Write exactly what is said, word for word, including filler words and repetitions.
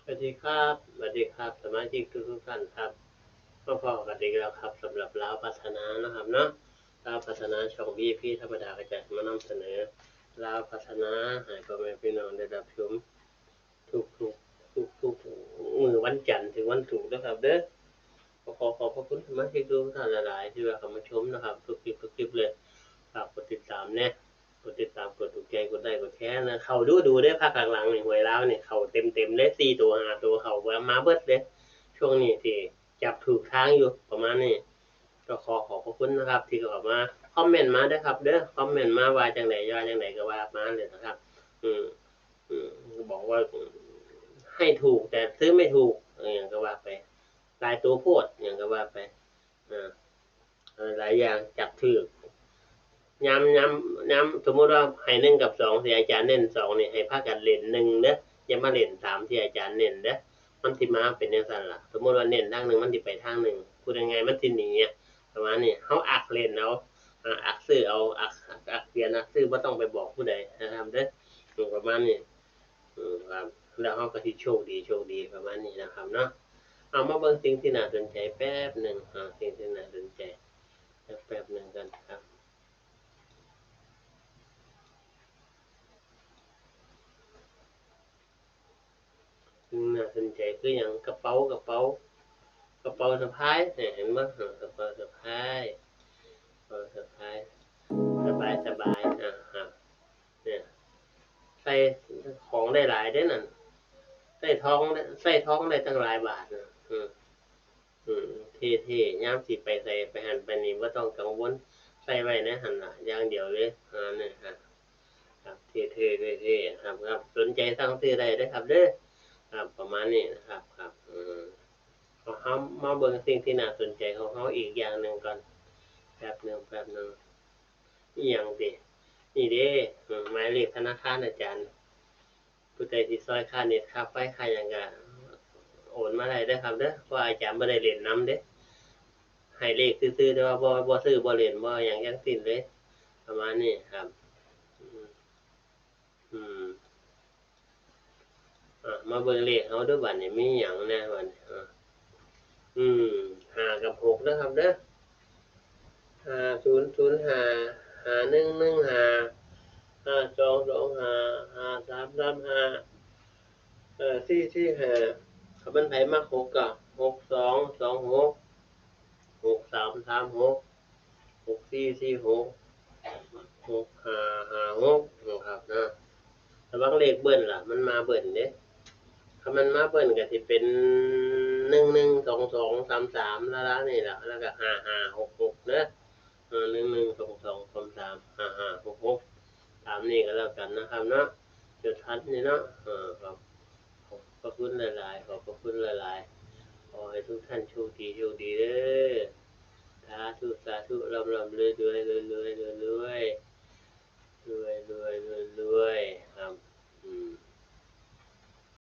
สวัสดีครับ สวัสดีครับ สมาชิกทุกๆท่านครับ มาพ้อกันอีกแล้วครับ สำหรับลาวพัฒนานะครับเนาะ ลาวพัฒนาช่อง วี ไอ พี ธรรมดาก็จะมานำเสนอลาวพัฒนาให้พ่อแม่พี่น้องได้รับชม ทุกๆทุกๆมื้อวันจันทร์ถึงวันศุกร์นะครับเด้อ ก็ขอขอบพระคุณสมาชิกทุกท่านหลายๆที่ว่าเข้ามาชมนะครับ ทุกคลิปทุกคลิปเลย ฝากกดติดตามแน่ กดติดตาม กดถูกใจ กดไลค์ กดแชร์นะ เข้าดูดูได้ พักหลังๆนี่ หวยลาวนี่ เข้าเต็มๆเลย สี่ตัว ห้าตัว เข้ามาเบิดเลย ช่วงนี้ที่จับถูกทางอยู่ประมาณนี้ ก็ขอขอบพระคุณนะครับ ที่เข้ามาคอมเมนต์มาเด้อครับเด้อ คอมเมนต์มาว่าจังได๋ ว่าจังได๋ก็ว่ามาเลยนะครับ อืม อืม บอกว่า ให้ถูกแต่ซื้อไม่ถูก เออ ก็ว่าไป หลายตัวโพด อย่างก็ว่าไป เออ เออ หลายอย่างจับถูก ย้ำ ย้ำ ย้ำ สมมุติว่าให้หนึ่งกับสอง ที่อาจารย์เน้นสองนี่ ให้พากันเล่นหนึ่งเด้อ อย่ามาเล่นสามที่อาจารย์เน้นเด้อ มันสิมาเป็นจังซั่นล่ะ สมมุติว่าเน้นทางหนึ่ง มันสิไปทางหนึ่ง พูดง่ายๆ มันสิหนีอะ ประมาณนี้ เฮาอักเล่นเอา อ่า อักซื้อเอา อัก อักเขียน อักซื้อ บ่ต้องไปบอกผู้ใดนะครับเด้อ อืม ประมาณนี้ อืม ครับ แล้วเฮาก็สิโชคดี โชคดี ประมาณนี้นะครับเนาะ เอามาเบิ่งสิ่งที่น่าสนใจแป๊บหนึ่ง อ่า สิ่งที่น่าสนใจ แป๊บ แป๊บหนึ่งกันครับ สิ่งน่าสนใจคือหยัง กระเป๋า กระเป๋า กระเป๋าสะพาย เนี่ย เห็นบ่ เออ กระเป๋าสะพาย กระเป๋าสะพาย สบาย สบาย อ่า ครับ เนี่ย ใส่ของได้หลายเด้นั่น ใส่ทองได้ ใส่ทองได้ตั้งหลายบาทนะ อืม อืม เท่ๆ ยามสิไปไสไปหั้นไปนี่ บ่ต้องกังวล ใส่ไว้ในหั้นล่ะ อย่างเดียวเลย อ่า นี่ฮะ ครับ เท่ๆ เท่ๆ ครับ ครับ สนใจสั่งซื้อได้เด้อครับเด้อ ครับ ประมาณนี้นะครับ ครับ อืม เอา เฮามาเบิ่งสิ่งที่น่าสนใจของเฮาอีกอย่างหนึ่งก่อน แป๊บหนึ่ง แป๊บหนึ่ง อีหยังติ นี่เด้ อืม หมายเลขธนาคารอาจารย์ ผู้ใดสิซอยค่าเน็ต ค่าไฟ ค่าหยังก็โอนมาได้เด้อครับเด้อ เพราะอาจารย์บ่ได้เล่นนำเด้ ให้เลขซื่อๆ แต่ว่าบ่ บ่ซื้อ บ่เล่น บ่หยังทั้งสิ้นเลย ประมาณนี้ครับ อืม อืม อ่ะ มาเบิ่งเลขเฮาเด้อ บัดนี้มีหยังแหน่บัดนี้ อ่ะ อืม ห้ากับหกเด้อครับเด้อ ห้าศูนย์ศูนย์ห้า ห้าหนึ่งหนึ่งห้า ห้าสองสองห้า ห้าสามสามห้า เอ่อ สี่สี่ห้า คันแม่นไผมักหกก็ หกสองสองหก หกสามสามหก หกสี่สี่หก หกห้าห้าหก นะครับนะ ระวังเลขเบิ้ลล่ะ มันมาเบิ้ลเด้ คันมันมาเบิ้ลก็สิเป็น หนึ่งหนึ่งสองสองสามสาม ละละนี่ล่ะ แล้วก็ ห้าห้าหกหก เด้อ เออ หนึ่งหนึ่งสองสองสามสาม ห้าห้าหกหก ตามนี้ก็แล้วกันนะครับเนาะ จดทันนี่เนาะ เออ ครับ ขอบพระคุณหลายๆ ขอบพระคุณหลายๆ ขอให้ทุกท่านโชคดี โชคดีเด้อ สาธุ สาธุ ร่ำๆ รวยๆ รวยๆ รวยๆ รวยๆ รวยๆ รวยๆ ครับ อืม